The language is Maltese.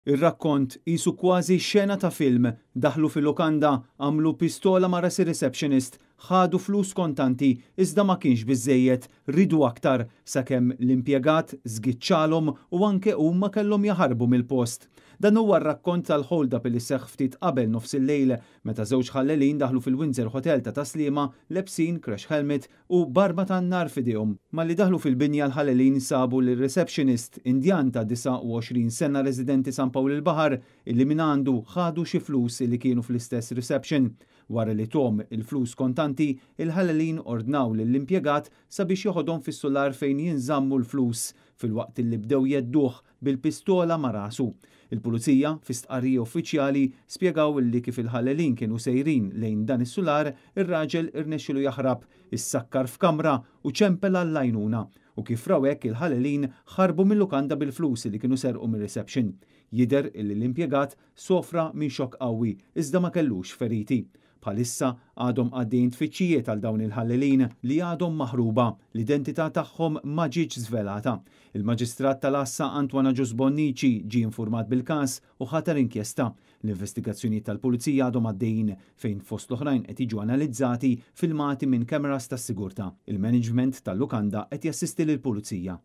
Ir-rakkont qisu kważi xena ta' film. Daħlu fil-lukanda, għamlu pistola ma' ras ir-receptionist, ħadu flus kontanti, iżda ma kienx biżżejjed, riedu aktar, sakemm l-impjegat żgiċċalhom u anke huma kellhom jaħarbu mill-post. Dan huwa r-rakkont tal-hold-up li seħħ ftit qabel nofsillejl meta żewġ ħallelin daħlu fil-Windsor Hotel ta' Tas-Sliema lebsin crash helmet u b'arma tan-nar f'idejhom. Malli daħlu fil-binja l-ħallelin sabu lir-receptionist Indjan ta' 29 sena residenti San Pawl il-Baħar illi mingħandu ħadu xi flus li kienu fl-istess reception. Wara li tawhom il-flus kontanti, il-ħallelin ordnaw lill-impjegat sabiex joħodhom fis-sular fejn jinżammu l-flus filwaqt li bdew jhedduh bil-pistola ma' rasu. Il-pulizija, fi stqarrija uffiċjali, spjegaw li kif il-ħallelin kienu sejrin lejn dan is-sular, ir-raġel irnexxilu jaħrab, issakkar f'kamra u ċempel għall-għajnuna u kif raw hekk il-ħallelin ħarbu mill-lukanda bil-flus li kienu serqu mir-reception. Jidher illi l-impjegat sofra minn xokk qawwi iżda ma kellux feriti. Bħalissa għadhom għaddejjin tfittxijiet għal dawn il-ħallelin li għadhom maħruba, l-identità tagħhom ma ġietx żvelata. Il-Maġistrat tal-Għassa Antoine Agius Bonnici ġie informat bil-każ u ħatar inkjesta. L-investigazzjonijiet tal-Pulizija għadhom għaddejjin fejn fost l-oħrajn qed jiġu analizzati filmati minn kameras tas-sigurtà. Il-management tal-lukanda qed jassisti lill-Pulizija.